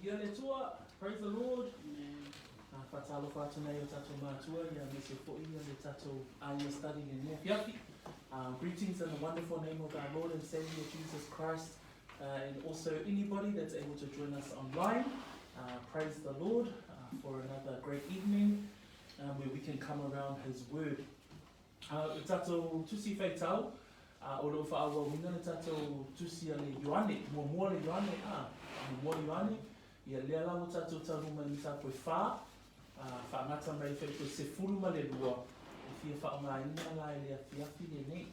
Viia le Atua, praise the Lord. Faatalofa atu nei o tātou mātua ia aemaise foi ia le tātou Āia Study lenei afiafi. Greetings in the wonderful name of our Lord and Saviour Jesus Christ and also anybody that's able to join us online. Praise the Lord for another great evening where we can come around His Word. O tātou tusi whaitao, o lo o faaauauina le tātou tusi a le Ioane, muamua le Ioane, ā, muamua le Ioane, ia lea la ua tātou taunuu mai i mataupu e whā, ā, whaangata mai whai koe 12, e fia whaongaina la e le afiafi lenei.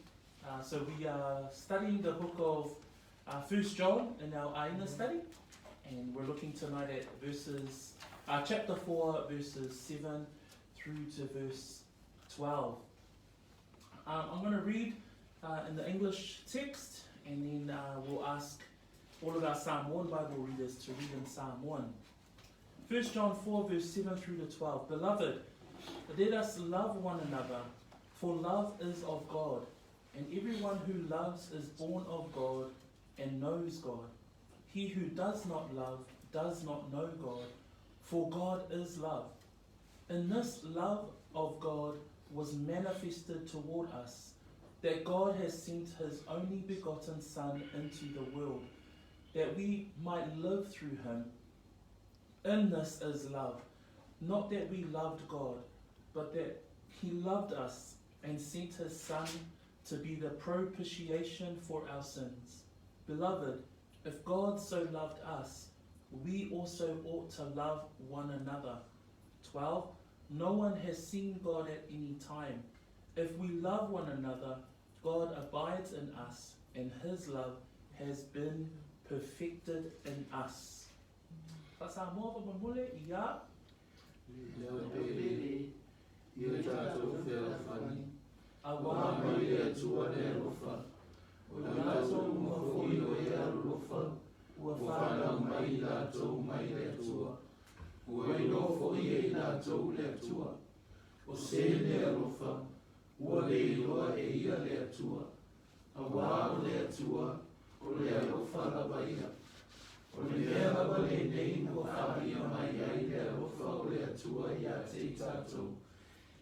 So we are studying the book of First John in our Aina study, and we're looking tonight at verses, chapter 4, verses 7 through to verse 12. I'm going to read in the English text, and then we'll ask all of our Samoan Bible readers to read in Samoan. 1 John 4, verse 7 through to 12. Beloved, let us love one another, for love is of God, and everyone who loves is born of God and knows God. He who does not love does not know God, for God is love. In this love of God was manifested toward us, that God has sent his only begotten Son into the world, that we might live through him. In this is love, not that we loved God, but that he loved us and sent his Son to be the propitiation for our sins. Beloved, if God so loved us, we also ought to love one another. 12. No one has seen God at any time. If we love one another, God abides in us, and his love has been perfected in us. Faasamoa faamolemole ia. Leo pele i o tatou fealofani. Auā Ua mai le Atua le alofa, o latou uma foi o e alolofa ua ua fanau mai i latou mai le Atua. Ua iloa foi e i latou le Atua. O se le alofa, ua le iloa e ia le Atua. Auā o le Atua, o le alofa lava ia. O le mea lava lenei ua faaalia mai ai le alofa o le Atua ia te i tatou,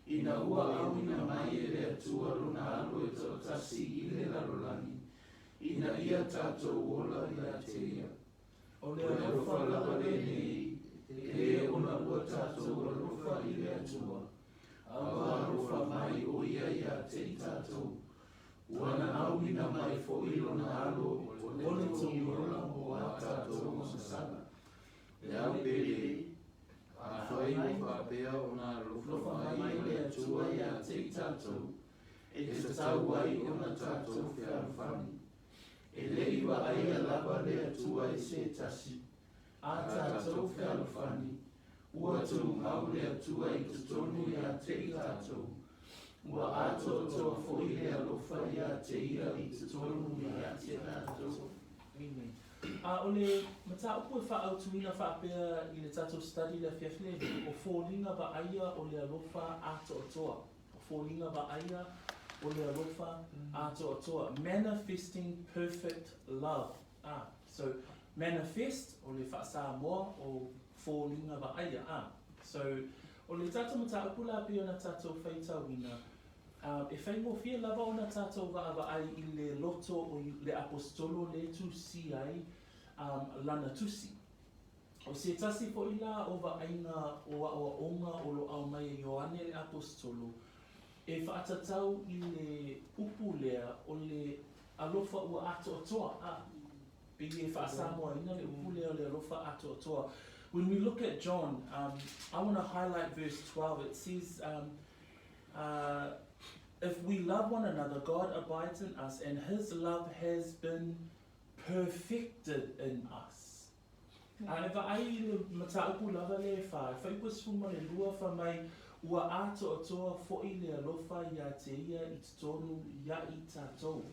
ina ua auina mai e le Atua lona Alo e toatasi i le lalolagi, ina ia tatou ola ia te ia. O O le le alofa alofa lava lava lenei, lenei, e le ona ua tatou alofa i le Atua, a ua alofa mai o ia ia te i tatou, ua na auina mai foi lona Alo o o le le togi togi ola ola mo mo a a tatou tatou ogasala. ogasala. Le au pele, afai ua faapea ona alofa Alofa mai mai o le le Atua Atua ia ia te te i i tatou, tatou, e e tatau tatau ai ai ona ona tatou tatou fealofani. fealofani. E E le le i i vaaia vaaia lava lava le le Atua Atua e e se se tasi, tasi, a a tatou tatou fealofani, fealofani, ua ua tumau tumau le le Atua Atua i i totonu totonu ia ia te te i i tatou. tatou. Ua Ua atoatoa atoatoa foi foi le le alofa alofa ia ia te te ia ia i i totonu totonu ia ia te te tatou. tatou. Amen. A o le mataupu e faaautuina faapea i le tatou study i le afiafi lenei, o foliga vaaia o le alofa atoatoa. O foliga vaaia o le alofa atoatoa. Manifesting perfect love. Ah, so manifest o le faasamoa o foliga vaaia. Ah, so o le tatou mataupu la pei ona tatou faitauina, e faigofie lava ona tatou vaavaai i le loto o le Aposetolo lea e tusia ai lana tusi. O se tasi foi la o vaaiga o aoaoga o lo o aumai e Ioane le Aposetolo e faatatau i le upu lea o le alofa ua atoatoa, a pei e faasamoaina le upu lea o le alofa atoatoa. When we look at John, I want to highlight verse 12. It says, if we love one another, God abides in us, and his love has been perfected in us. A e vaai i le mataupu lava lea e whā, e whai pua 12 wha mai, ua atoatoa foi le alofa ia te ia i totonu ia i tatou.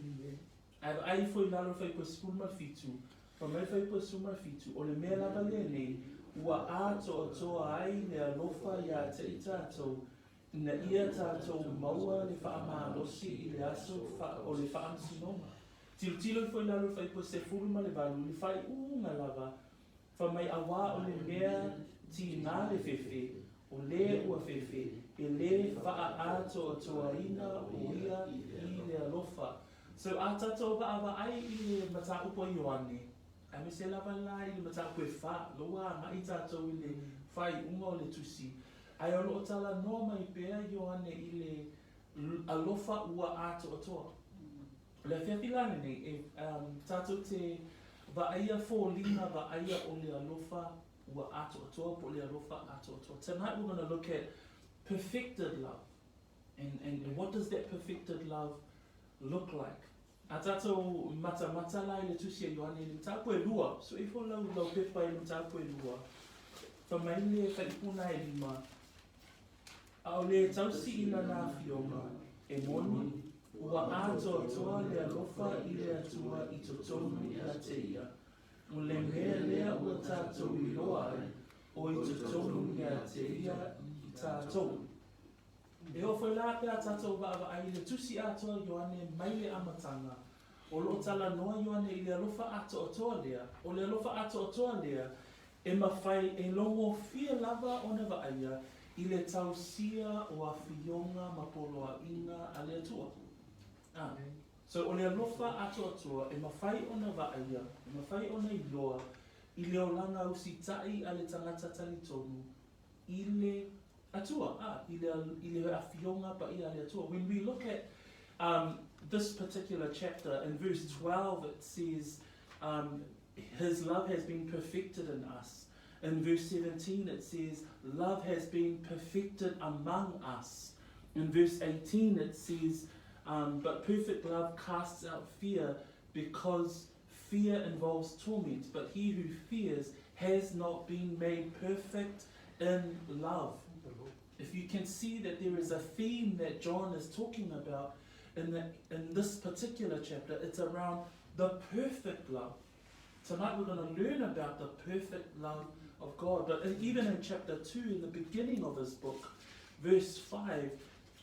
A e vaai ifo i lalo i fuaiupu 17, fai mai fuaiupu 17, o le mea lava lenei, ua atoatoa ai le alofa ia te i tatou, ina ia tatou maua le faamalosi i le aso o le faamasinoga. Tilotilo ifo i lalo i fuaiupu 18 i le faaiuga lava. Fai mai auā o le mea tīnā le fefe, o lē ua fefe, e lē faaatoatoaina o ia i le alofa. So a tatou vaavaai i le mataupu a Ioane, aemaise lava la i le mataupu e fa, lea ua agai tatou i le faaiuga o le tusi, ae o lo o talanoa mai pea Ioane i le alofa ua atoatoa. O le afiafi la lenei, e tatou te vaaia foliga vaaia o le alofa ua atoatoa po o le alofa atoatoa. Tonight we're going to look at perfected love. And what does that perfected love look like? A tatou matamata la i le tusi a Ioane i le mataupu e lua, sue ifo lau, lau pepa i le mataupu e lua, fai mai le faipuna e lima, A o le tausi i lana afioga, e moni, ua atoatoa le alofa i le Atua i totonu ia te ia. O le mea lea ua tatou iloa ai, o i totonu ia te ia i tatou. E oo foi la pe a tatou vaavaai i le tusi atoa Ioane mai le amataga, o lo o talanoa Ioane i le alofa atoatoa lea, o le alofa atoatoa lea e mafai e logofie lava ona vaaia i le tausia o afioga ma poloaiga a le Atua. Ah. So o le alofa atoatoa e mafai ona vaaia, e mafai ona iloa i le olaga usitai a le tagata talitonu i le Atua, ah, i le afioga paia a le Atua. When we look at this particular chapter, in verse 12 it says, His love has been perfected in us. In verse 17 it says, love has been perfected among us. In verse 18 it says, but perfect love casts out fear, because fear involves torment. But he who fears has not been made perfect in love. If you can see that there is a theme that John is talking about in this particular chapter, it's around the perfect love. Tonight we're going to learn about the perfect love of God. But even in chapter 2, in the beginning of his book, verse 5,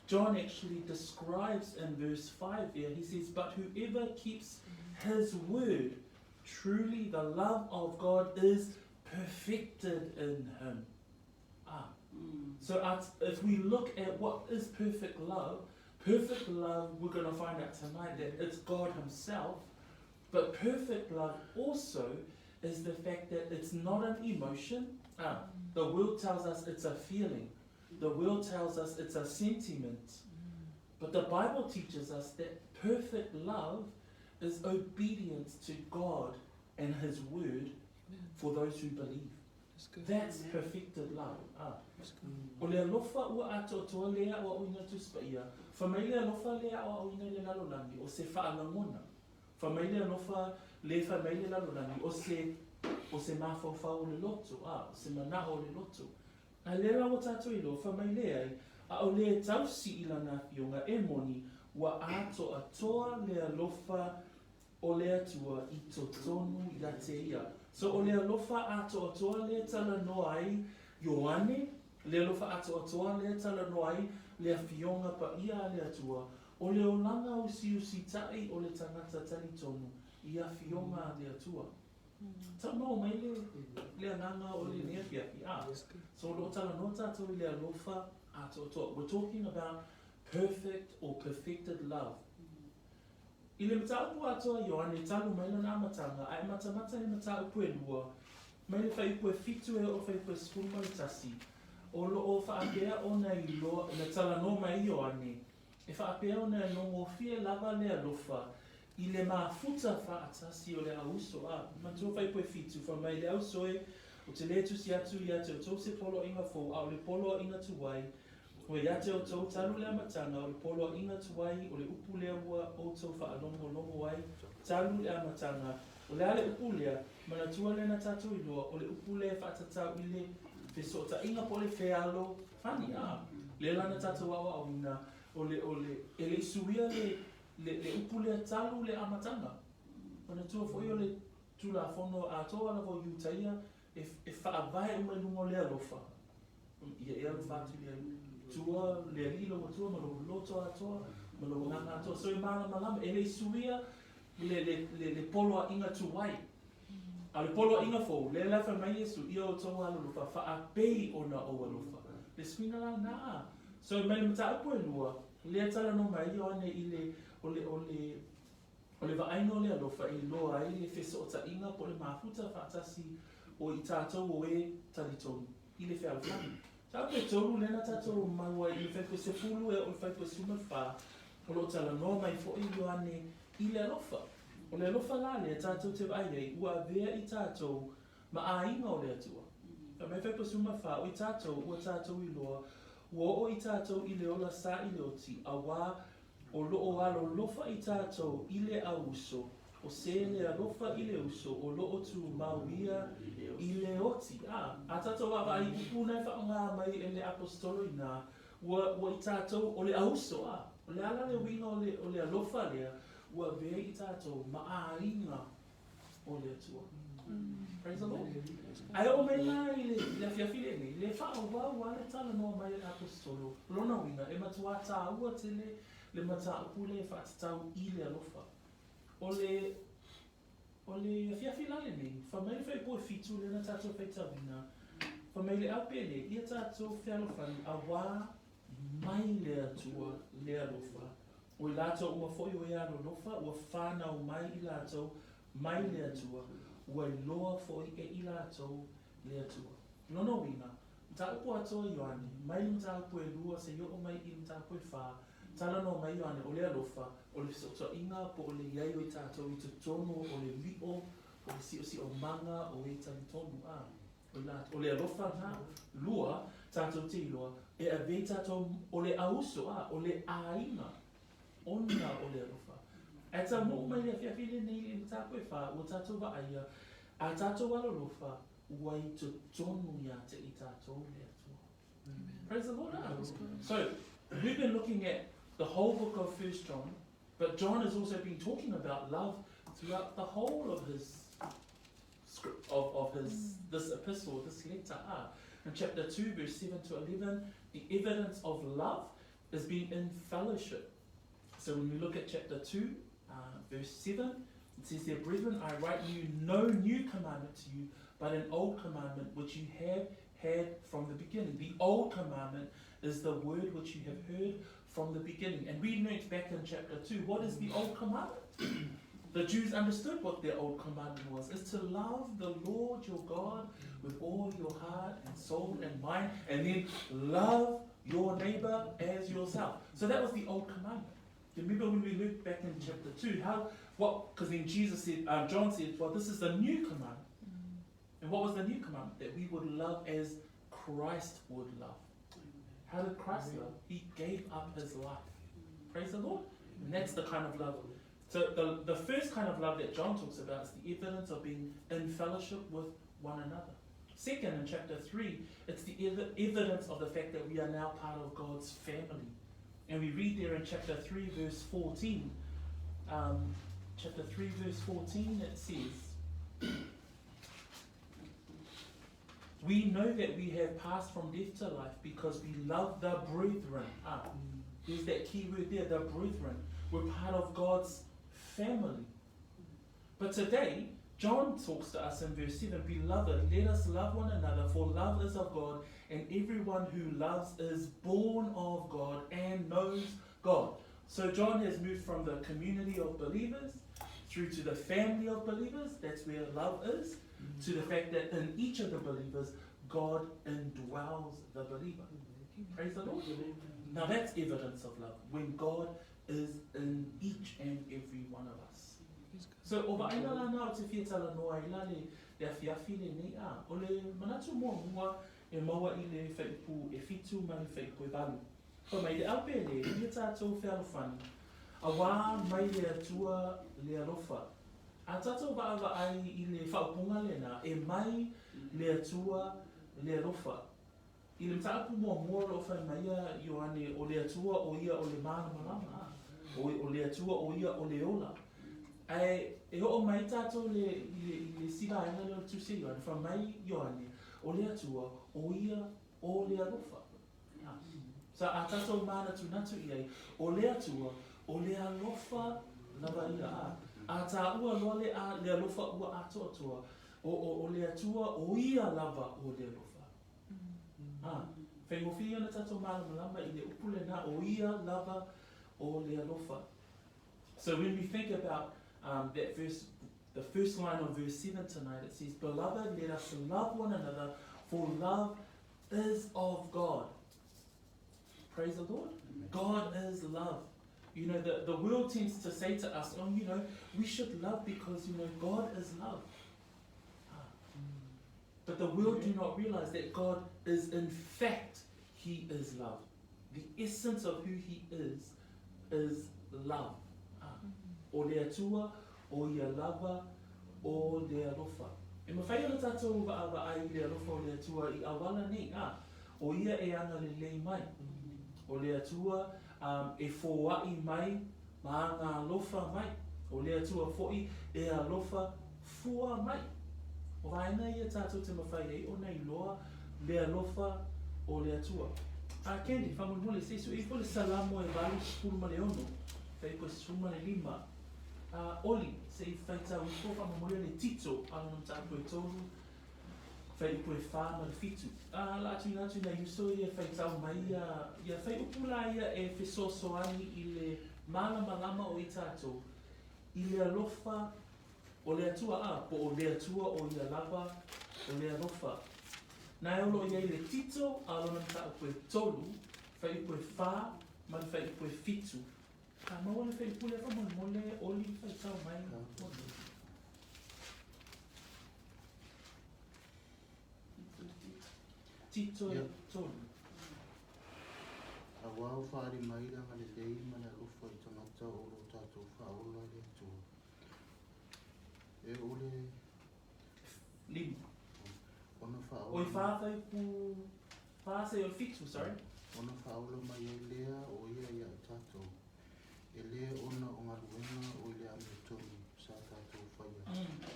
John actually describes in verse 5 there, he says, But whoever keeps his word, truly the love of God is perfected in him. Ah. So if we look at what is perfect love, we're going to find out tonight that it's God himself. But perfect love also is the fact that it's not an emotion. Ah, the world tells us it's a feeling. The world tells us it's a sentiment. But the Bible teaches us that perfect love is obedience to God and His word for those who believe. That's good. That's perfected love. Ah. That's good. O le alofa ua atoatoa lea aoaoina Tusi Paia. Fai mai le alofa lea aoaoina i le lalolagi o se faalagona. Fai mai le alofa le fai mai le lalolagi o se mafaufau o le loto, ah, o se manao o le loto. A le la ua tatou iloa, fai mai le ai, a o le tausi i lana afioga e moni, ua atoatoa le alofa o le Atua i totonu ia te ia. So o le alofa atoatoa lea talanoa ai Ioane, le alofa atoatoa lea talanoa ai le afioga paia a le Atua, o le olaga usiusitai o le tagata talitonu i afioga a le Atua. Taumau mai le agaga o lenei afiafi. Ah, That's good. so o lo o talanoa tatou i le alofa atoatoa. We're talking about perfect or perfected love. I le mataupu atoa Ioane talu mai lana amataga, ae matamata i mataupu e lua, mai le fuaiupu e 7 e oo fuaiupu e 11, o lo o faapea ona iloa, na talanoa mai Ioane, e faapea ona e logofie lava le alofa i le mafuta faatasi o le auso. A, matua fuaiupu e 7, fai mai le auso e, ou te lē tusi atu ia te outou se poloaiga fou, a o le poloaiga tuai, ua ia te outou talu le amataga, o le poloaiga tuai, o le upu lea ua outou faalogologo ai, talu le amataga. O le a le upu lea, manatua lea na tatou iloa, o le upu lea e faatatau i le fesootaiga po o le fealofani. A, lea la na tatou aoaoina, o le, e le i suia le upu lea talu le amataga. Manatua foi o le tulafono atoa lava o Iutaia e faavae uma i luga o le alofa. Ia e alofa atu i le Atua, le Alii lau Atua ma lou loto atoa, ma lou agaga atoa. So e malamalama, e le i suia le poloaiga tuai. A o le poloaiga fou, lea la e fai mai Iesu, ia outou alolofa faapei ona ou alofa. Le suiga la lena a. So mai le mataupu e lua, lea e talanoa mai ai Ioane i le, o le, o le, o le vaaiga o le alofa e iloa ai le fesootaiga po o le mafuta faatasi o i tatou o e talitonu i le fealofani. Mataupu e tolu lea na tatou mau ai i le fuaiupu e 10 e oo i le fuaiupu e 14, o lo o talanoa mai foi Ioane i le alofa. O le alofa la lea tatou te vaai ai ua avea i tatou ma aiga o le Atua. Fai mai fuaiupu 14, o i tatou ua tatou iloa ua oo i tatou i le ola sa i le oti, auā o lo o alolofa i tatou i le au uso, o se le alofa i le uso o lo o tumau ia i le oti. A, a tatou vaavaai i upu na e faaaoga mai e le Aposetolo i ina, ua, ua i tatou o le au uso, a. O le a la le uiga o le, o le alofa lea ua avea i tatou ma aiga o le Atua. Praise the Lord. Ae oo mai la i le, le afiafi lenei, le faaauau lava le talanoa mai a le Aposetolo, lona uiga, e matuā tāua tele le mataupu lea e faatatau i le alofa. O le, o le afiafi la lenei, fai mai le fuaiupu e fitu lea na tatou faitauina, fai mai le aupele, ia tatou fealofani auā mai le Atua le alofa. O i latou uma foi o e alolofa ua fanau mai i latou mai le Atua, ua iloa foi e i latou le Atua. Lona uiga, mataupu atoa Ioane, mai le mataupu e lua seia oo mai i le mataupu e fa, talanoa mai Ioane o le alofa, o le fesootaiga po o le i ai o i tatou i totonu o le lio o le siosiomaga o e talitonu, a. O le alofa lena. Lua, tatou te iloa, e ave i tatou o le auso, a, o le aiga, ona o le alofa. Ae taunuu mai le afiafi lenei i le mataupu e fa, ua tatou vaaia, a tatou alolofa, ua i totonu ia te i tatou le Atua. Praise the Lord. So, we've been looking at the whole book of First John, but John has also been talking about love throughout the whole of his script of, of his this epistle, this letter. In chapter 2, verse 7 to 11, the evidence of love is being in fellowship. So when we look at chapter 2, verse 7, it says there, Brethren, I write you no new commandment to you, but an old commandment which you have had from the beginning. The old commandment is the word which you have heard from the beginning. And we learnt back in chapter 2, what is the old commandment? The Jews understood what their old commandment was, is to love the Lord your God with all your heart and soul and mind, and then love your neighbor as yourself. So that was the old commandment. Remember when we looked back in chapter 2, how, what, because then Jesus said, John said, well, this is the new commandment. And what was the new commandment? That we would love as Christ would love. How did Christ love? He gave up his life. Praise the Lord. And that's the kind of love. So the, the first kind of love that John talks about is the evidence of being in fellowship with one another. Second, in chapter 3, it's the ev- evidence of the fact that we are now part of God's family. And we read there in chapter 3, verse 14. chapter 3, verse 14, it says, We know that we have passed from death to life because we love the brethren. There's that key word there, the brethren. We're part of God's family. But today, John talks to us in verse 7 Beloved, let us love one another, for love is of God, and everyone who loves is born of God and knows God. So John has moved from the community of believers through to the family of believers, that's where love is, to the fact that in each of the believers, God indwells the believer. Praise the Lord. Now that's evidence of love, when God is in each and every one of us. So, o vaaiga la na o te fia talanoa ai la le, le afiafi lenei a, o le manatu muamua e maua i le fuaiupu e fitu ma le fuaiupu e valu. Fai mai le aupele ia tatou fealofani, auā mai le Atua le alofa. A tatou vaavaai i le faaupuga lena, e mai le Atua le alofa. I le mataupu muamua o lo o fai mai ia Ioane, o le Atua o ia o le malamalama, a, o, o le Atua o ia o le ola. Ae e oo mai tatou le, i le, i le isi vaega lea o le Tusi a Ioane, fai mai Ioane, o le Atua o ia o le alofa. So a tatou mānatunatu i ai, o le Atua, o le alofa lava ia, a. A tāua loa le, a, le alofa ua atoatoa, O, o, o le Atua, o ia lava o le alofa. Ah, faigofie ona tatou malamalama i le upu lena, o ia lava o le alofa. So when we think about that verse, the first line of verse 7 tonight, it says, Beloved, let us love one another, for love is of God. Praise the Lord. Amen. God is love. You know, the, the world tends to say to us, oh, you know, we should love because, you know, God is love. But the world do not realize that God is, in fact, He is love. The essence of who He is, is love. O le Atua, o ia lava, o le alofa. E mafai ona tatou vaavaai i le alofa o le Atua i auala nei, ā, o Ia e agalelei mai. O le Atua, ā, e foai mai ma aga alofa mai. O le Atua foi e alofa fua mai. O vaega ia tatou te mafai ai ona iloa le alofa o le Atua. A Candy, faamolemole, se i sue ifo le Salamo e 86, fuaiupu e 15. A Oli, se i faitau ifo faamolemole le Tito a lona mataupu e 3, fuaiupu e 4 ma le 7. A o le a tuuina atu i nai uso ia e faitau mai ia, ia fuaiupu la ia e fesoasoani i le malamalama o i tatou i le alofa o le Atua, a, po o le Atua o ia lava o le alofa. Na e o lo o i ai le Tito a lona mataupu e 3, fuaiupu e 4 ma le fuaiupu e 7. A maua le fuaiupu lea faamolemole, Oli, faitau mai. Tito e 3. Auā ua faaali mai le agalelei ma le alofa i tagata o lo tatou Faaola e le Atua. E o le. 5. Ona faaola. Oi, 4 fuaiupu 4 seia o le 7, sorry. Ona faaola mai ai lea o ia ia i tatou, e le ona o galuega o i le amiotonu sa tatou faia,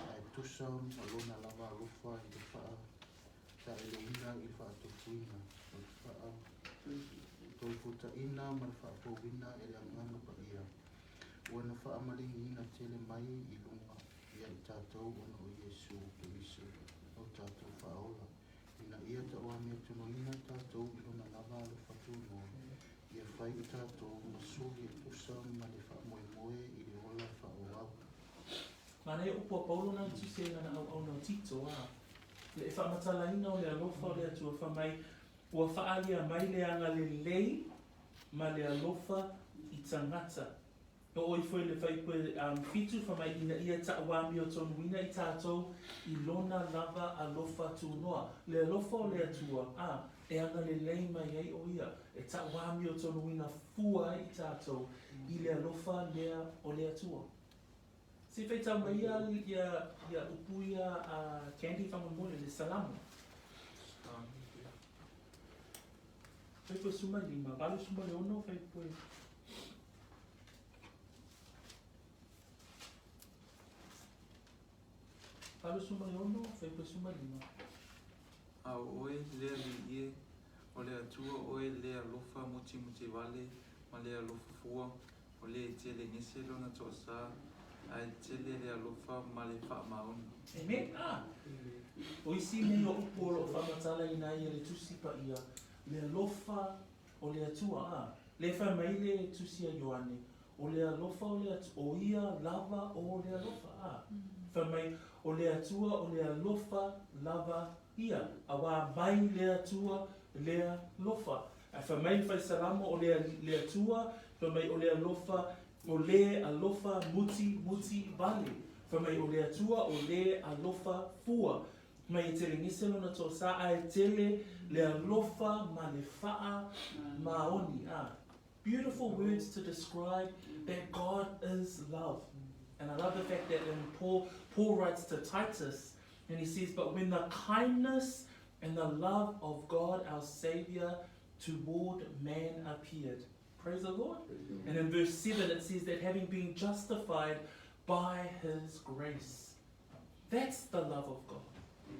ae tusa ma lona lava alofa i le faataeloina i le faatofuina, o le faatoefutaina ma le faafouina e le Agaga Paia, ua na faamaligiina tele mai i luga ia i tatou ona o Iesu Keriso lo tatou Faaola, ina ia tauamiotonu tatou i lona lava alofa tunoa, ia fai i tatou ma suli e tusa ma le faamoemoe i le ola faaauau. Manaia upu a Paulo na i tusi ai i lana auauna o Tito, a le faamatalaina o le alofa o le Atua, fai mai, Ua faaalia mai le agalelei ma le alofa i tagata. E oo ifo i le fuaiupu e 7, fai mai, ina ia taʻuamiotonuina i tatou i lona lava alofa tunoa. Le alofa o le Atua, a, e agalelei mai ai o ia, e taʻuamiotonuina fua ai i tatou i le alofa lea o le Atua. Se i faitau mai ia, ia, ia upu ia a Candy faamolemole, le Salamo. Fuaiupu e 15, 86, fuaiupu e 86, fuaiupu e 15. A o oe le Alii e, o le Atua oe le alofa mutimutivale ma le alofa fua, o le e tele gese lona toasa, ae tele le alofa ma le faamaoni. Amen. Ah. O isi nei o upu o lo o faamatalaina ai e le Tusi Paia le alofa o le Atua, a. Lea e fai mai le Tusi a Ioane, o le alofa o le Atua, o ia lava o le alofa, a. Fai mai, o le Atua o le alofa lava ia, auā mai le Atua le alofa. Ae fai mai le Fai Salamo, o le, le Atua, fai mai o le alofa, o le alofa muti, muti vale. Fai mai o le Atua o le alofa fua. Mai e tele gese lona toasa, ae tele le alofa ma le faamaoni. A. Beautiful words to describe that God is love. And I love the fact that in Paul, Paul writes to Titus, and he says, But when the kindness and the love of God our Savior toward man appeared. Praise the Lord. And in verse 7 it says that having been justified by his grace. That's the love of God.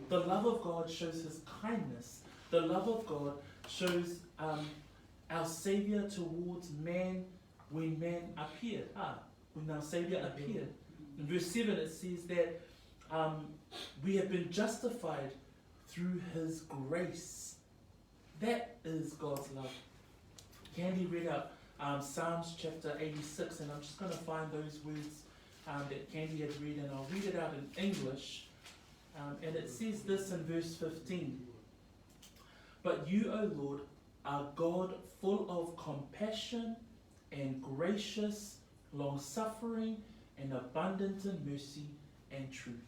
The love of God shows his kindness. The love of God shows our Savior towards man when man appeared. Ah, when our Savior appeared. In verse 7 it says that We have been justified through His grace. That is God's love. Candy read out Psalms chapter 86, and I'm just going to find those words that Candy had read, and I'll read it out in English. And it says this in verse 15 But you, O Lord, are God full of compassion and gracious, long suffering, and abundant in mercy and truth.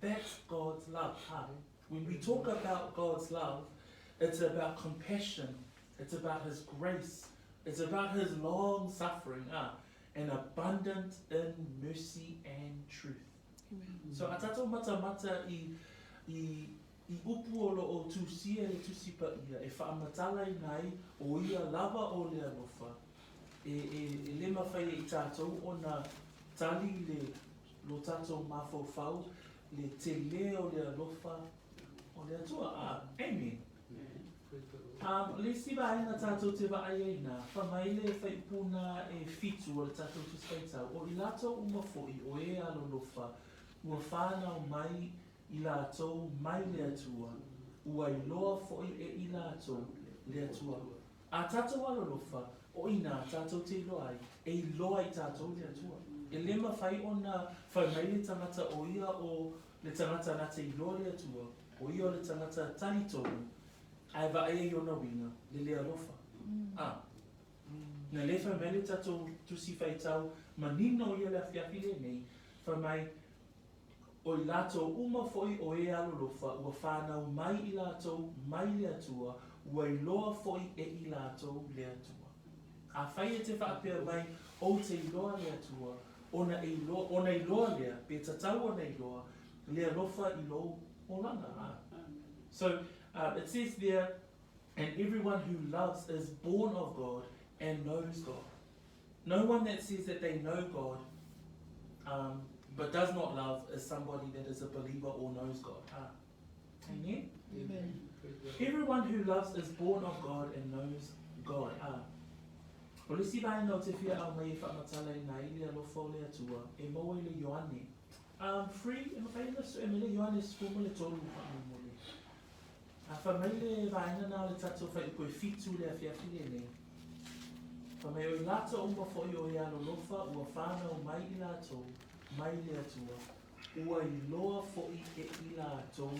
That's God's love. Huh? When we talk about God's love, it's about compassion, it's about His grace, it's about His long suffering, and abundant in mercy and truth. Amen. So, a tātou matamata i, i, i upu o lo o tusia le tusi pa ia, e whaamatala i nai o ia lava o le alofa, e, e, e le mawhai i tātou o na tali le lo tātou mawhaufau, le te leo le alofa o le atua. Ah, amen. Le isi vaega tātou te vaai ai nā, fa mai le faipuna e fitu o le tātou tusi faitau, o i latou uma fo'i o e alolofa, ua whānau mai i latou mai le Atua, ua iloa fo'i e i latou le Atua. A tātou alolofa, o ina tātou te iloa ai, e iloa i tātou le Atua. E le mawhai o nā whai mai le tangata o ia o le tangata nā te iloa le Atua, o ia o le tangata tari tonu, ae vaai ai ona uiga, le le alofa. Ah. Na le whai mai le tātou tusi whaitau, manino ia le afiafi lenei, whai mai, o i latou uma fo'i o e alolofa, ua whānau mai i latou mai le Atua, ua iloa fo'i e i latou le Atua. A whai e te whaapea mai, o te iloa le Atua, ona e iloa, ona iloa lea, pe tatau ona iloa, le alofa i lou olaga. Ah. So, it says there, and everyone who loves is born of God and knows God. No one that says that they know God but does not love is somebody that is a believer or knows God. Ah. Amen? Amen. Everyone who loves is born of God and knows God. Ah. O le isi vaega o te fia au mai e whaamatala i ngā ile alofa o le Atua, e maua i le Ioane. Free, e mawhai na su e mele Ioane sefulu ma le tolu whaamomole. A wha mai le vaega nā o le tātou whai upo e fitu le afiafi lenei. Wha mai o i latou uma fo'i o e alolofa ua whānau mai i latou, mai le Atua, ua iloa fo'i e i latou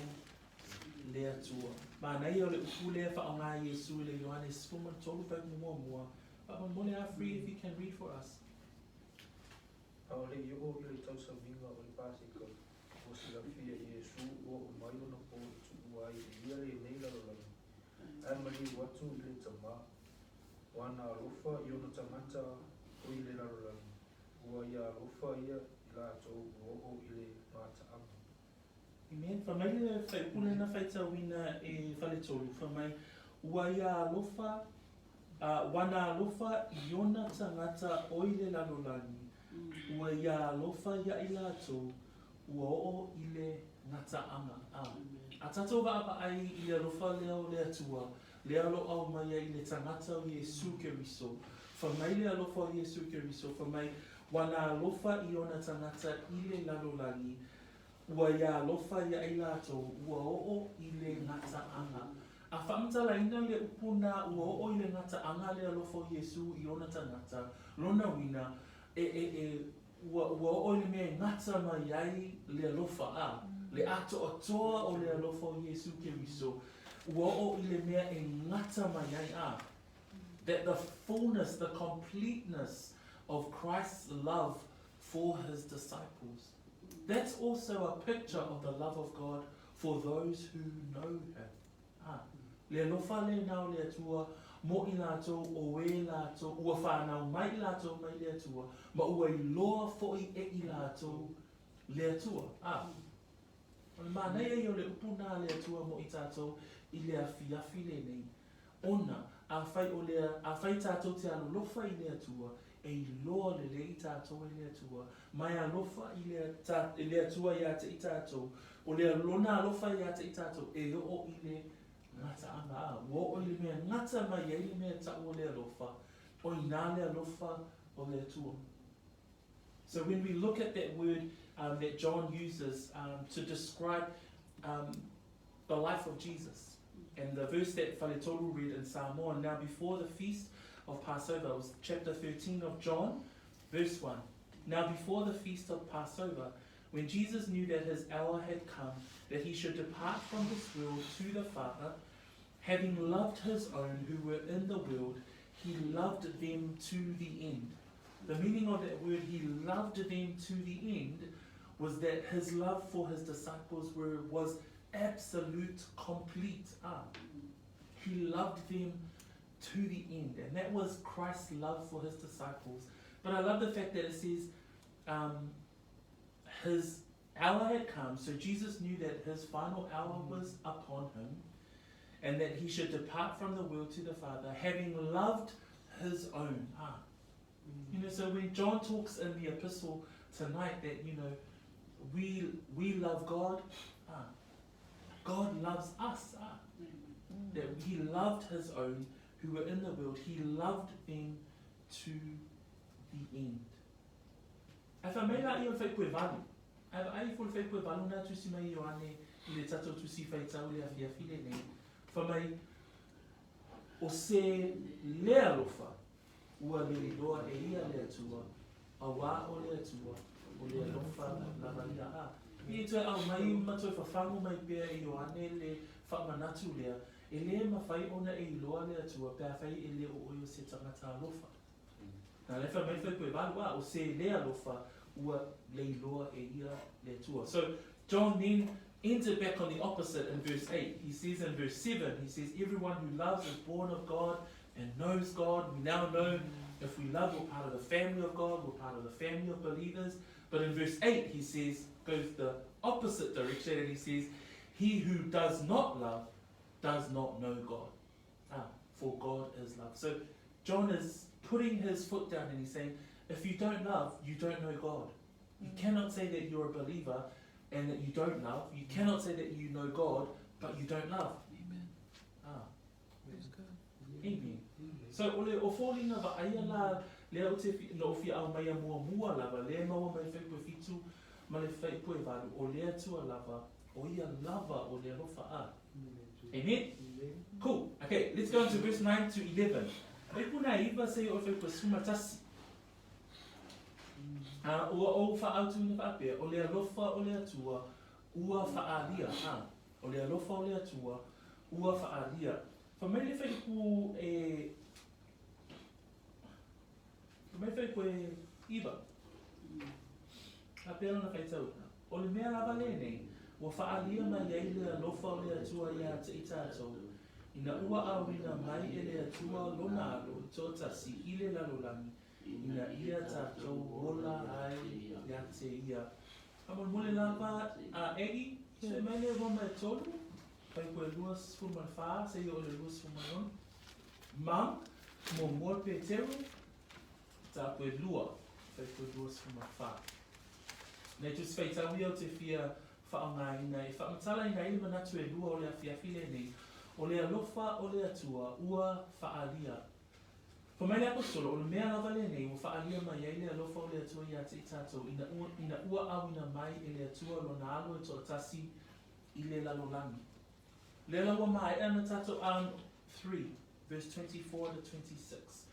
le Atua. Manaia o le upu lea whaonga Iesu i le Ioane 13 whai muamua. Whaamomole a free if you can read for us. A o le i oo i le tausamiga o le Paseka, ua silafia e Iesu ua oo mai lona po e tuua ai e ia lenei lalolagi, ae maliu atu i le Tamā, o ana alofa i ona tagata o i le lalolagi, ua ia alofa ia i latou ua oo i le gataaga. Amen. Fa mai le whaipule na whaitauina e whaletolu. Fa mai, ua ia alofa, wana alofa i ona tagata o i le lalolagi, ua ia alofa ia i latou, ua oo i le gataaga. Ah. A tātou vaavaai i le alofa lea o le Atua, le alo au mai ai i le tagata o Iesu Keriso. Fa mai le alofa o Iesu Keriso, fa mai wana alofa i ona tagata i le lalolagi, ua ia alofa ia i latou, ua oo i le gataaga. A whaamatalaina le upu nā ua oo i le gataaga le alofa o Iesu i ona tagata, lona uiga, e, e, e, ua, ua oo i le mea e gata mai ai le alofa a, le atoatoa o le alofa o Iesu Keriso, ua oo i le mea e gata mai ai a. That the fullness, the completeness of Christ's love for his disciples. That's also a picture of the love of God for those who know him. Ah, le alofa le nā o le Atua, mo i latou o e latou, ua whānau mai i latou mai le Atua, ma ua iloa fo'i e i latou le Atua. Ah, o le manaia ia o le upu nā le Atua mo i tātou i le afiafi lenei. Ona, a whai o lea, a whai tātou te alolofa i le Atua, e iloa lelei i tātou e le Atua, mai alofa i le, ta, i le Atua ia te i tātou, o le lona alofa ia te i tātou, e oo i le gataaga a. Ua oo i le mea gata mai ai le mea ta'u o le alofa, o inā le alofa o le Atua. So when we look at that word um, that John uses um, to describe um, the life of Jesus. And the verse that Faletolu read in Samoan, now before the feast of Passover, was chapter 13 of John, verse 1. Now before the feast of Passover, when Jesus knew that his hour had come, that he should depart from this world to the Father, having loved his own who were in the world, he loved them to the end. The meaning of that word, he loved them to the end, was that his love for his disciples were, was absolute, complete. Ah. He loved them to the end. And that was Christ's love for his disciples. But I love the fact that it says um, his hour had come, so Jesus knew that his final hour was upon him and that he should depart from the world to the Father, having loved his own. Ah. You know, so when John talks in the epistle tonight that, you know, we, we love God, ah, God loves us. Ah. That he loved his own who were in the world, he loved them to the end. Ae fai mai laia o le faipue valu. Ae vaai ifo le faipue valu na tusi mai e Ioane i le tatou tusi faitau i le afiafi lenei, fai mai, O se le alofa, ua le iloa e ia le Atua, auā o le Atua, o le alofa lava ia. A i e toe aumai ma toe fafagu mai pea e Ioane le faamanatu lea, e lē mafai ona e iloa le Atua pe afai e le o oe o se tagata alofa. Na lea fai mai faipue valu, a o se le alofa, ua le iloa e ia le Atua. So John then ends it back on the opposite in verse 8. He says in verse 7, he says, Everyone who loves is born of God and knows God. We now know if we love, we're part of the family of God, we're part of the family of believers. But in verse 8, he says, goes the opposite direction, and he says, He who does not love does not know God. Ah, for God is love. So John is putting his foot down and he's saying, if you don't love, you don't know God. You cannot say that you're a believer and that you don't love. You cannot say that you know God, but you don't love. Amen. Ah. Praise God. Amen. So o le o foliga vaaia la lea ou te na o fia aumaia muamua lava lea e maua mai faipue fitu ma le faipue valu o le Atua lava o ia lava o le alofa a. Amen. Cool. Okay, let's go into verse 9 to 11. Faipuna iva seia o le faipue sefulu ma tasi. A ua ou faautuina faapea, o le alofa o le Atua ua faaalia, a, o le alofa o le Atua ua faaalia. Fai mai le faaiupu e, fai mai le faaiupu e iva, faapea lona faitauina, O le mea lava lenei, ua faaalia mai ai le alofa o le Atua iā te i tātou, ina ua auina mai e le Atua lona alo i toatasi i le lalolagi, ina ia tātou ola ai iā te ia. Faamolemole lava a Aggie, sue mai le Roma e tolu, faipue 24 seia o le 26. Mum, muamua Peteru, tāpue lua, faipue 24. Nei tusi faitau ia o te fia faaaogaina e faamatalaina ai le manatu e lua o le afiafi lenei, o le alofa o le Atua ua faaalia. Fai mai le Aposetolo, o le mea lava lenei ua faaalia mai ai le alofa o le Atua iā te i tātou, ina ua, ina ua auina mai e le Atua lona alo e toatasi i le lalolagi. Lea la ua maea ona tātou an 3, verse 24 to 26.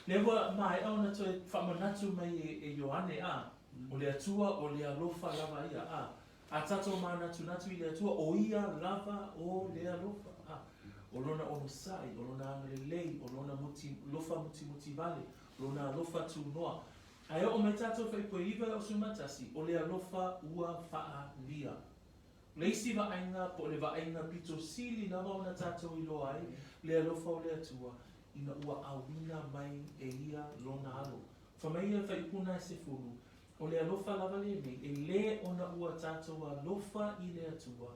Lea ua maea ona toe faamanatu mai e, e Ioane, a, o le Atua o le alofa lava ia, a, A tatou mānatunatu i le Atua, o Ia lava o le alofa, a, o Lona onosai, o Lona agalelei, o Lona muti, lofa mutimuti vale, Lona alofa tūnoa. Ae oo mai tātou faipue iva e o Sumatasi, o le alofa ua faalia. O le isi vaaiga po o le vaaiga pito sili lava ona tātou iloa ai le alofa o le Atua, ina ua auina mai e Ia Lona alo. Fai mai ia le faipuna e sefulu, O le alofa lava lenei, e lē ona ua tātou alofa i le Atua,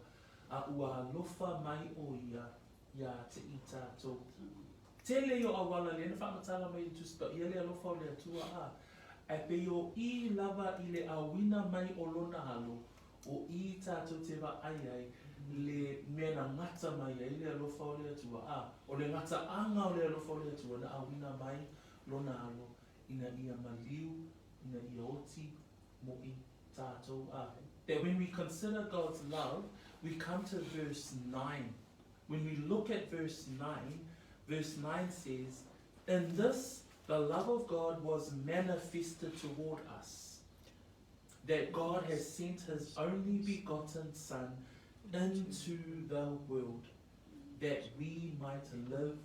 a ua alofa mai ʻo Ia iā te i tātou. Tele ia o auala lea na faamatala mai i le Tusi Paia le alofa o le Atua a, ae pei o i lava i le auina mai o Lona alo, o i tātou te vaai ai le mea na gata mai ai le alofa o le Atua, a, o le gataaga o le alofa o le Atua na auina mai Lona alo ina ia maliu ina ia oti moʻi tātou a. That when we consider God's love, we come to verse 9. When we look at verse 9, verse 9 says, In this the love of God was manifested toward us, that God has sent his only begotten Son into the world, that we might live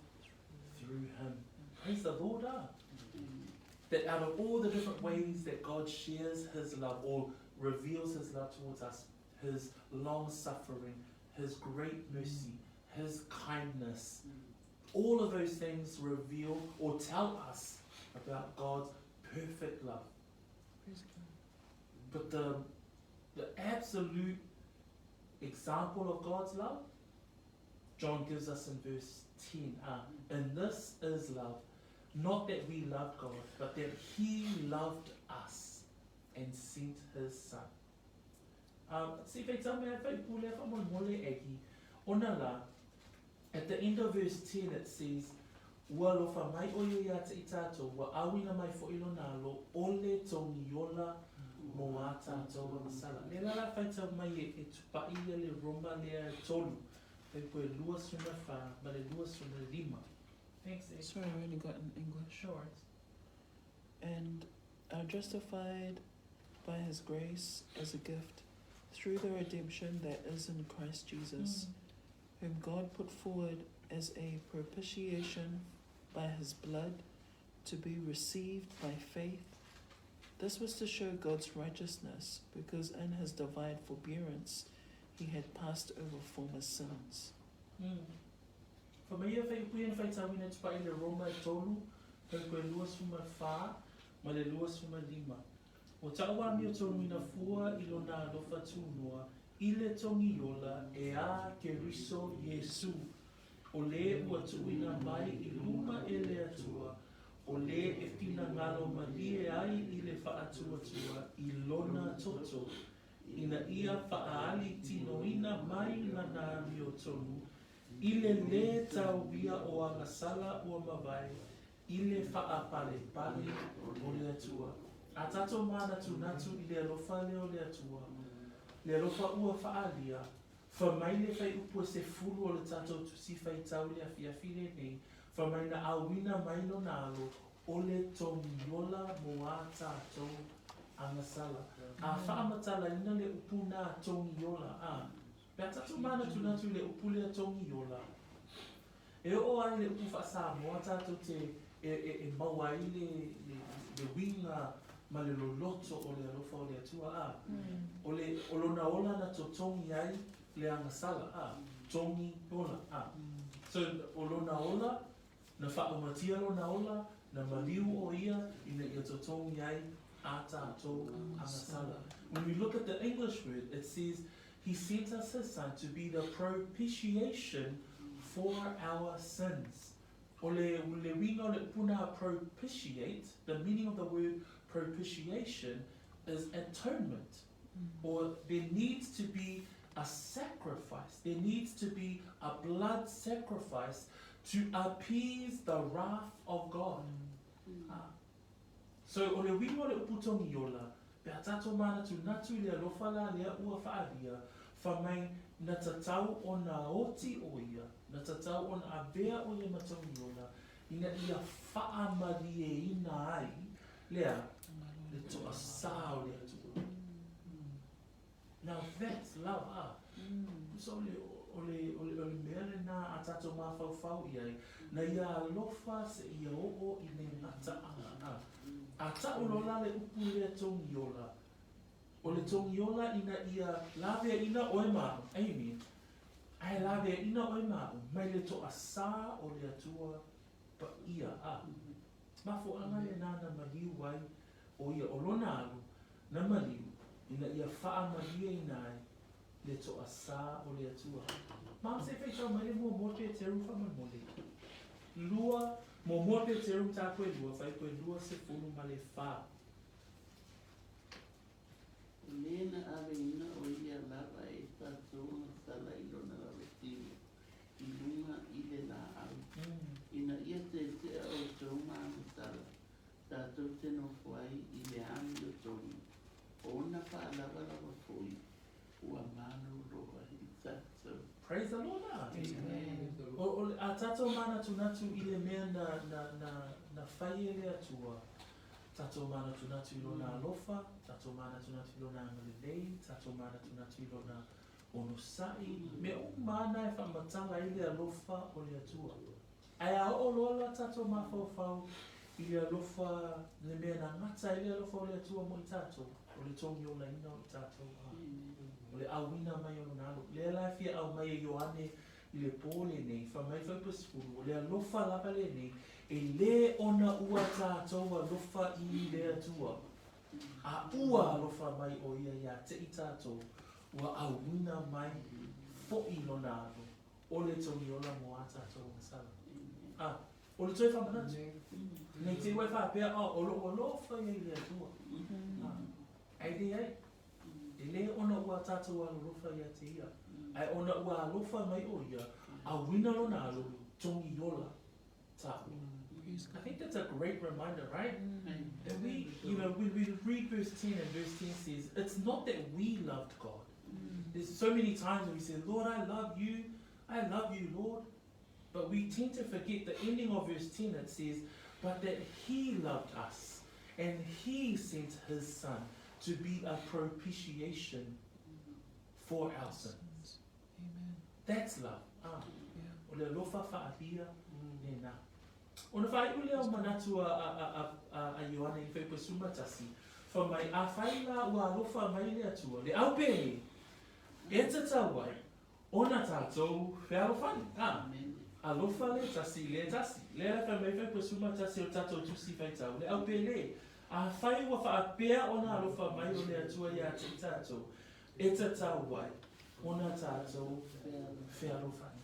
through him. Praise the Lord. Ah. That out of all the different ways that God shares his love or reveals his love towards us, his long suffering, his great mercy, his kindness, all of those things reveal or tell us about God's perfect love. Praise God. But the absolute example of God's love, John gives us in verse 10. And this is love, not that we loved God, but that he loved us and sent his Son. Se whaitau mea whai pule wha mo mole egi, ona la, at the end of verse 10 it says, Ua alofa mai o ia ia te i tātou, ua awina mai fo ilo nā lo, ole tongi ola mo a tātou a masala. Le la la whaitau mai e tupai ia le Roma lea tolu, pe koe 24 ma le 25. Thanks, Ed. Sorry, I only got in English. No worries. And are justified by his grace as a gift through the redemption that is in Christ Jesus, whom God put forward as a propitiation by his blood to be received by faith. This was to show God's righteousness, because in his divine forbearance he had passed over former sins. Fa mai ia whai pui whai tauina tupai le Roma tolu, pe koe 24 ma le 25. O tau mio tonu ina fua i lona alofa tūnoa, i le tongi ola e a ke riso Yesu. O le ua tuuina mai i luma e le atua, o le e whina ngalo malie ai i le whaatuatua i lona toto. Ina ia whaali tino ina mai lana mio tonu, i le le tau via o angasala ua mawai, i le whaapale pale o le atua. A tātou mana tūnatu i le alofa leo le atua, le alofa ua whaalia, wha mai le whai upu se fulu o le tātou tusi whai tau le awhi le nei, wha mai na awina mai no nalo, o le tongiola mo a tātou angasala. A whaamatala ina le upu nā tongiola, a. Pea tātou mana tūnatu i le upu lea tongiola. E o ai le upu whaasa moa tātou te e maua ai le winga ma le loloto o le alofa o le atua a. O le o lona ola na totongi ai le angasala a. Tongi ola a. So o lona ola, na whaomatia lona ola, na maliu o ia, ina ia totongi ai a tātou angasala. When we look at the English word, it says, he sent us his son to be the propitiation for our sins. O le winga o le puna propitiate, the meaning of the word propitiation is atonement. Or there needs to be a sacrifice. There needs to be a blood sacrifice to appease the wrath of God. So o le winga o le uputongi ola, pe a tātou mana tu natu i le alofa la lea ua whaalia, wha mai na tatau o nā oti o ia, na tatau o nā avea o ia matongi ola, ina ia whaamarie ina ai, lea, le toa sā o le atua. Now that's love, ah. So o le mea le nā a tātou māwhauwhau i ai, na ia alofa se ia oo i le ngata anga, ah. A tau lola le upu lea tongi ola. O le tongi ola ina ia lavea ina oe mau, amen. Ai lavea ina oe mau, mai le toa sā o le atua pa ia, ah. Mafo anga le nā na maliu ai, o ia o lona alu, na maliu, ina ia whaamaria ina ai, le toa sā o le atua. Maa se whaitau mai le mua mua pe te ruwha mole. Lua, mua mua pe te ru tā koe lua, whai koe lua se fulu ma le whā. Lena ave ina o ia lava e tātou angasala i lona lawetino, i lunga i le la au. Ina ia te tea o tō angasala, tātou te nofo ai i le ami o tonu. O ona whaalau tatou manatunatu i le mea na, na, na, na fai e le Atua, tatou manatunatu i Lona alofa, tatou manatunatu i Lona agalelei, tatou manatunatu i Lona onosai, mea uma lava na e faamatala ai le alofa o le Atua. Ae a oo loa la tatou mafaufau i le alofa, le mea na gata ai le alofa o le Atua mo i tatou, o le togiolaina o i tatou, a, o le auina mai o Lona Alo. Lea la e fia aumai e Ioane i le po lenei, fai mai Fuaiupu 10, o le alofa lava lenei, e lē ona ua tatou alofa i le Atua, a ua alofa mai o Ia ia te i tatou, ua auina mai foʻi Lona Alo, o le togiola mo a tatou agasala. A, o le toe faamanatu, nei te i ua e faapea, a, o loʻu alofa ia i le Atua. A, ae leai, e lē ona ua tatou alolofa ia te Ia, ae ona ua alofa mai o Ia, auina Lona Alo, togiola taua. I think that's a great reminder, right? That we, when we read verse 10, and verse 10 says, it's not that we loved God. There's so many times when we say, Lord, I love you. I love you, Lord. But we tend to forget the ending of verse 10. It says, but that he loved us and he sent his son to be a propitiation for our sins. Amen. That's love. Ah. Yeah. O le alofa faalia lena. Ona faaiu lea o manatu a, a, a, a, a Ioane i le Fuaiupu 11, fai mai, Afai la ua alofa mai le Atua, le aupele, e tatau ai ona tatou fealofani. A, alofa le tasi i le tasi. Lea la fai mai Fuaiupu 11 o le tatou Tusi Faitau, le aupele, afai ua faapea ona alofa mai o le Atua ia te i tatou, e tatau ai ona tatou fealofani.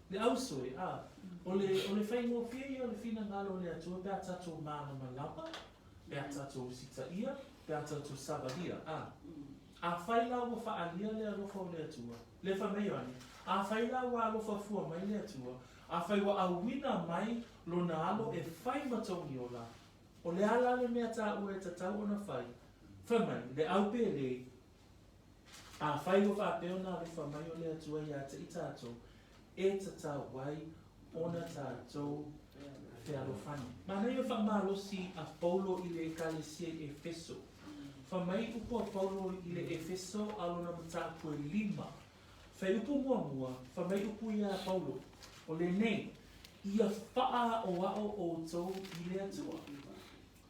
Le auso e, a, o le, o le faigofie ia o le finagalo o le Atua pe a tatou malamalama, pe a tatou usitaia, pe a tatou savalia, a. Afai la ua faaalia le alofa o le Atua, le fai mai Ioane, afai la ua alofa fua mai le Atua, afai ua auina mai Lona Alo e fai ma togiola, o le a la le mea taua e tatau ona fai? Fai mai, le aupēlē, Afai ua faapea ona alofa mai o le Atua ia te i tatou, e tatau ai ona tatou fealofani. Manaia o le faamalosi a Paulo i le Ekalesia i Efeso. Fai mai upu a Paulo i le Efeso a lona mataupu e lima. Fai upu muamua, fai mai upu ia a Paulo, o lenei, Ia faaoao outou i le Atua.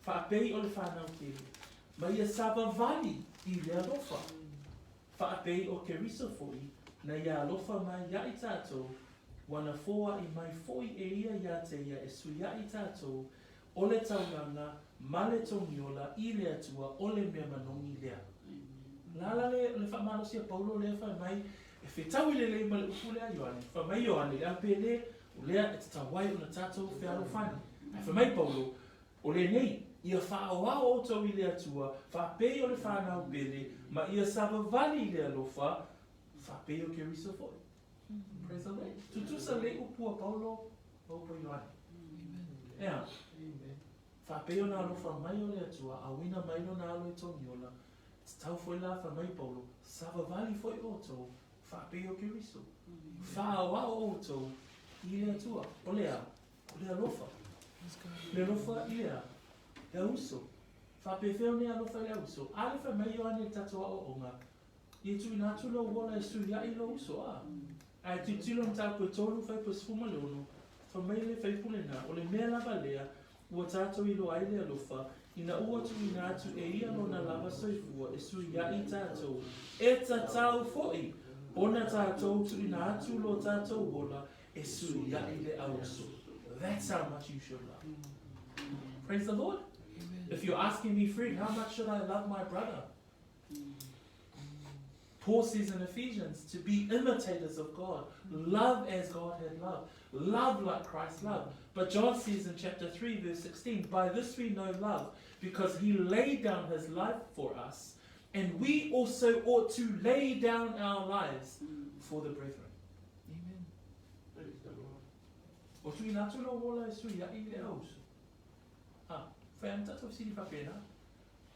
Faapei o le fanau tele, ma ia savavali i le alofa. Faapei o Keriso foʻi, na ia alofa mai ia i tatou, ua na foaʻi mai foʻi e ia ia te ia e suiaʻi tatou o le taulaga ma le togiola i le Atua o le mea manogi lea. Lala le, le faamalosi a Paulo lea fai mai, e fetaui lelei ma le upu lea a Ioane. Fai mai Ioane, le aupele, o lea e tatau ai ona tatou fealofani. Ae fai mai Paulo, O lenei, ia faaoao outou i le Atua, faapei o le fanau pele, ma ia savavali i le alofa, faapei o Keriso foʻi. Praise the Lord. Tutusa lelei upu a Paulo ma upu a Ioane. Ea. Faapei ona alofa mai o le Atua, auina mai lona alo e togiola, e tatau foi la fai mai Paulo, savavali foi outou, faapei o Keriso. Faaoao outou i le Atua. O le a? O le alofa. Le alofa i le a? Le auso. Faapefea ona e alofa i le auso? A le fai mai Ioane i le tatou aoaoga, Ia tuuina atu lou ola e suiaʻi lou uso, a? Ae tilotilo i mataupu e tolu, fuaiupu e 16, fai mai le fuaiupu lena, o le mea lava lea ua tatou iloa ai le alofa, ina ua tuuina atu e ia lona lava soifua e suiaʻi tatou, e tatau foi ona tatou tuuina atu lo tatou ola e suiaʻi le auso. That's how much you should love. Praise the Lord. Amen. If you're asking me, Fred, how much should I love my brother? Paul says in Ephesians to be imitators of God, love as God had loved, love like Christ loved. But John says in chapter 3, verse 16, by this we know love, because he laid down his life for us, and we also ought to lay down our lives for the brethren. Amen. Praise the Lord. O tuuina atu lou ola e suiaʻi i le auso. A, fai ana tatou fesili faapena.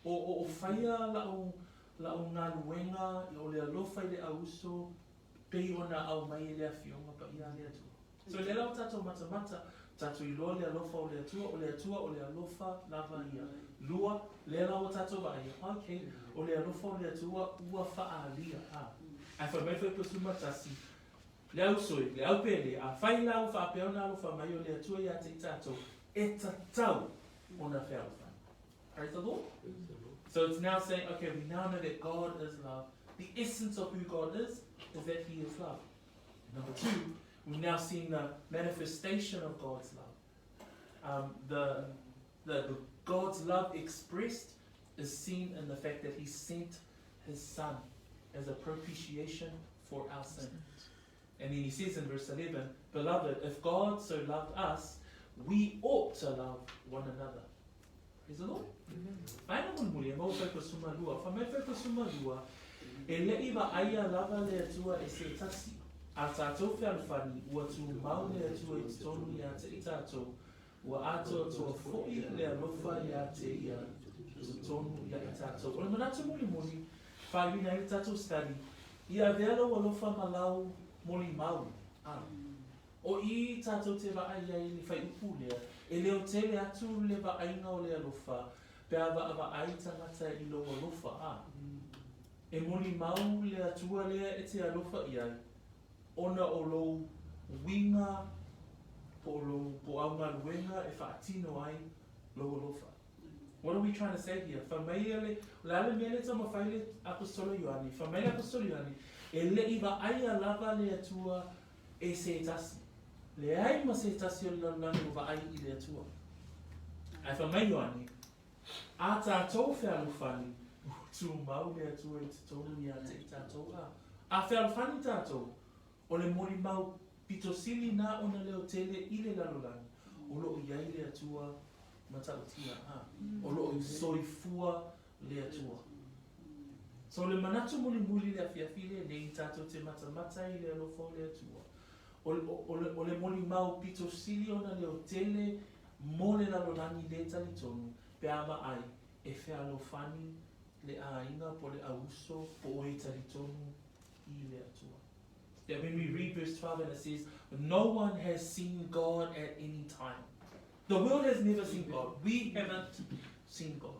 O, o, o faia la'u, la'u galuega, o le alofa i le auso, pei ona aumai e le Afioga Paia a le Atua. So lea la ua tatou matamata, tatou iloa le alofa o le Atua, o le Atua o le alofa lava ia. Lua, lea la ua tatou vaaia, okay, o le alofa o le Atua ua faaalia, a. Ae fai mai Fuaiupu 11, Le au sui, le au pele, afai la ua faapea ona alofa mai o le Atua ia te i tatou, e tatau ona fealofani. Praise the Lord. So it's now saying, okay, we now know that God is love. The essence of who God is, is that He is love. Number two, we've now seen the manifestation of God's love. Um, the, the, the God's love expressed is seen in the fact that He sent His Son as a propitiation for our sin. And then he says in verse 11, Beloved, if God so loved us, we ought to love one another. Praise the Lord. Aina mulimuli, e mau fuaiupu 12. Fai mai fuaiupu 12, e le'i vaaia lava le Atua e se tasi. A tatou fealofani, ua tumau le Atua i totonu ia te i tatou, ua atoatoa fo'i le alofa ia te ia i totonu ia i tatou. O le manatu mulimuli, faaiuina ai le tatou study, ia avea lou alofa ma lau molimau. A. O i tatou te vaai ai i le fuaiupu lea, e leotele atu le vaaiga o le alofa pe a vaavaai tagata i lou alofa, a. E molimau le Atua lea e te alofa i ai, ona o lou uiga po o lou po o au galuega e faatino ai lou alofa. What are we trying to say here? Fai mai ia le, o le a le mea lea e taumafai le Aposetolo Ioane? Fai mai le Aposetolo Ioane, e le i vaaia lava le Atua e se tasi. Leai ma se tasi o le lalolagi ua vaai i le Atua. Ae fai mai Ioane, a tatou fealofani, ua tumau le Atua i totonu ia te i tatou a. A fealofani tatou, o le molimau pito sili na ona leotele i le lalolagi, o lo o i ai le Atua matautia, a. O lo o soifua le Atua. So o le manatu mulimuli i le afiafi lenei tatou te matamata i le alofa o le Atua. O, o, o, le, o le molimau pito sili ona leotele mo le lalolagi le talitonu pe a vaai e fealofani le aiga po o le auuso po o e talitonu i le Atua. That when we read verse 12 and it says, No one has seen God at any time. The world has never seen God. We haven't seen God.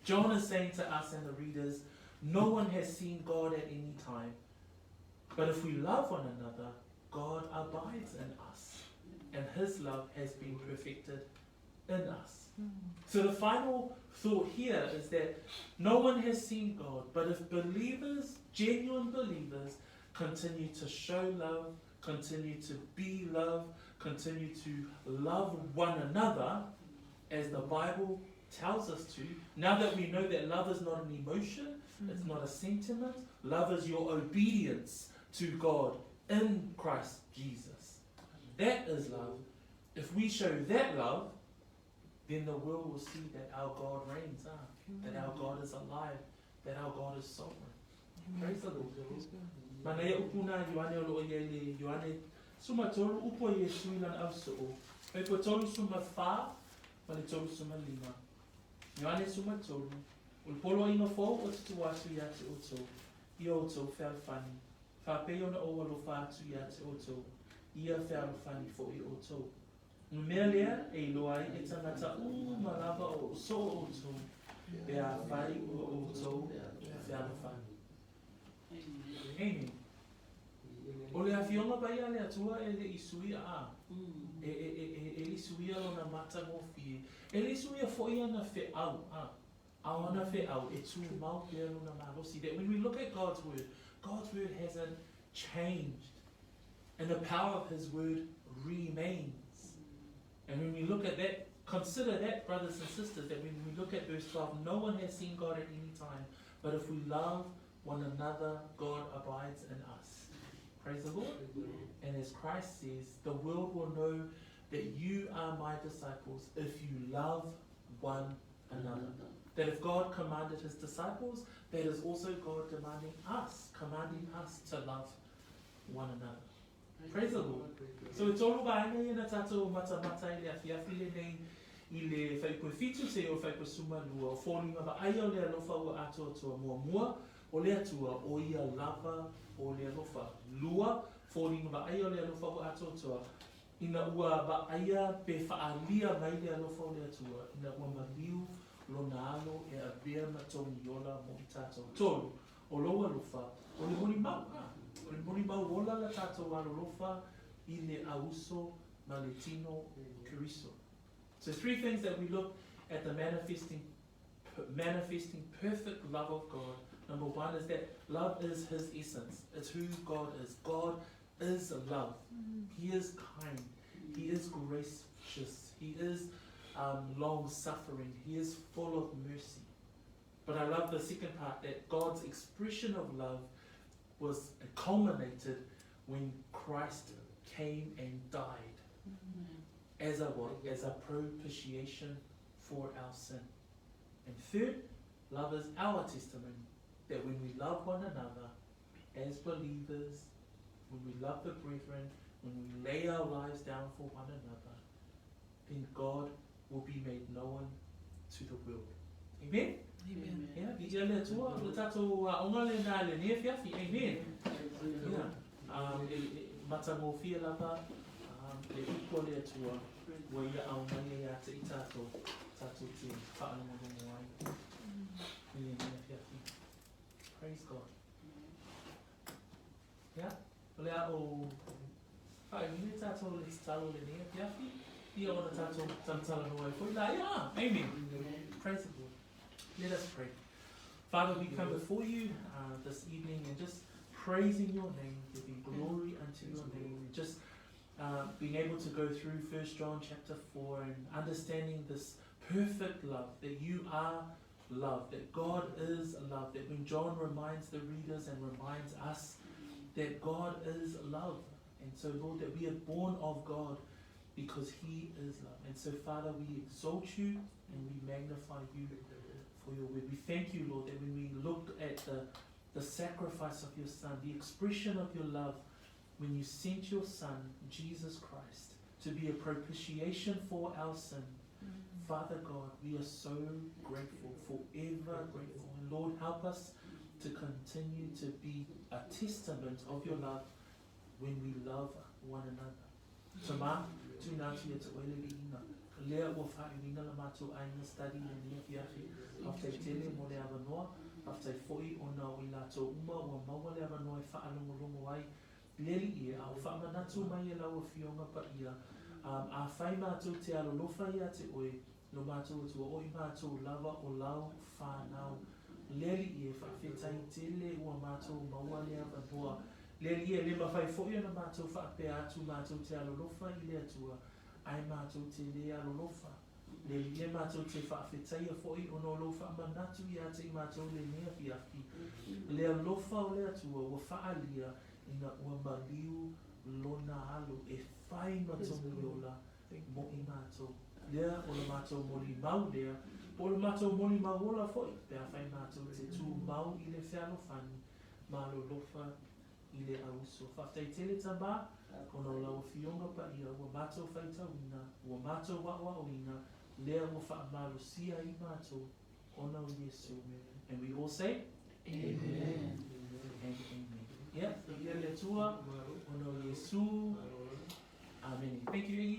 John is saying to us and the readers, no one has seen God at any time. But if we love one another, God abides in us, and his love has been perfected in us. So the final thought here is that no one has seen God, but if believers, genuine believers, continue to show love, continue to be love, continue to love one another, as the Bible tells us to, now that we know that love is not an emotion, it's not a sentiment, love is your obedience to God in Christ Jesus. That is love. If we show that love, then the world will see that our God reigns, ah, that our God is alive, that our God is sovereign. Praise the Lord. Manaia upu na Ioane o lo o i ai le Ioane 13 upu a Iesu i lana ausoo, fuaiupu 34 ma le 35. Ioane 13, O le poloaiga fou ou te tuu atu ia te outou, ia outou fealofani, faapei ona ou alofa atu ia te outou, ia fealofani fo'i outou. O le mea lea e iloa ai e tagata uma lava o ou soo outou, pe afai ua outou fealofani. Amen. O le Afioga Paia a le Atua e le i suia a, e, e, e, e, e le i suia lona matagofie, e le i suia fo'i ana feau a, a o ana feau e tumau pea lona malosi. That when we look at God's word, God's word hasn't changed. And the power of his word remains. And when we look at that, consider that, brothers and sisters, that when we look at verse 12, no one has seen God at any time. But if we love one another, God abides in us. Praise the Lord. And as Christ says, the world will know that you are my disciples if you love one another. That if God commanded his disciples, that is also God demanding us, commanding us to love one another. Praise the Lord. So e tolu vaega ia na tatou matamata i le afiafi lenei i le fuaiupu 7 seia oo i le fuaiupu 12 o foliga vaaia o le alofa ua atoatoa muamua o le Atua o ia lava o le alofa. Lua, Foliga vaaia o le alofa ua atoatoa, ina ua vaaia pe faaalia mai le alofa o le Atua, ina ua maliu lona Alo e avea ma togi ola mo i tatou. Tolu, o lou alofa, o le molimau, a, o le molimau ola la tatou alolofa i le auso ma le tino o Keriso. So three things that we look at the manifesting perfect love of God. Number one is that love is His essence. It's who God is. God is love. He is kind. He is gracious. He is long suffering. He is full of mercy. But I love the second part, that God's expression of love was culminated when Christ came and died as a what? As a propitiation for our sin. And third, love is our testimony that when we love one another as believers, when we love the brethren, when we lay our lives down for one another, then God will be made known to the world. Amen? Amen. Yeah, viia le Atua, le tatou aoga lena i lenei afiafi. Amen. Yeah. E matagofie lava le upu a le Atua ua ia aumai ia te i tatou, tatou te faalogologo ai i lenei afiafi. Praise God. Yeah. O le a ou faaiuina tatou le tatalo lenei afiafi, ia ona tatou talatalanoa ai foi la. Yeah. Amen. Praise the Lord. Let us pray. Father, we come before you this evening and just praising your name, giving glory unto your name, and just being able to go through 1 John chapter 4 and understanding this perfect love, that you are love, that God is love, that when John reminds the readers and reminds us that God is love. And so, Lord, that we are born of God because He is love. And so, Father, we exalt you and we magnify you for your word. We thank you, Lord, that when we look at the sacrifice of your Son, the expression of your love, when you sent your Son, Jesus Christ, to be a propitiation for our sin, Father God, we are so grateful, forever grateful. And Lord, help us to continue to be a testament of your love when we love one another. Tama, tuuina atu ia te oe le viiga. Lea ua faaiuina la matou aiga study lenei afiafi. Faafetai tele mo le avanoa. Faafetai foi ona o i latou uma ua maua le avanoa e faalogologo ai. Le Alii e, a o faamanatu mai e lau Afioga paia, afai matou te alolofa ia te oe, lo matou Atua, o i matou lava o lau fanau. Le Alii e, faafetai tele ua matou maua le avanoa. Le Alii e, le mafai foi ona matou faapea atu matou te alolofa i le Atua, ae matou te le alolofa. Le Alii e, matou te faafetaia foi ona o lou faamanatu ia te i matou lenei afiafi. Le alofa o le Atua ua faaalia ina ua maliu lona Alo e fai ma togi ola mo i matou. Lea o le matou molimau lea, po o le matou molimau ola foi, pe afai matou te tumau i le fealofani ma alolofa i le auso. Faafetai tele Tama, ona o lau Afioga paia ua matou faitauina, ua matou aoaoina, lea ua faamalosia ai matou ona o Iesu. And we all say, Amen. And amen. Yeah, viia le Atua, ona o Iesu. Amen. Thank you, Iggy.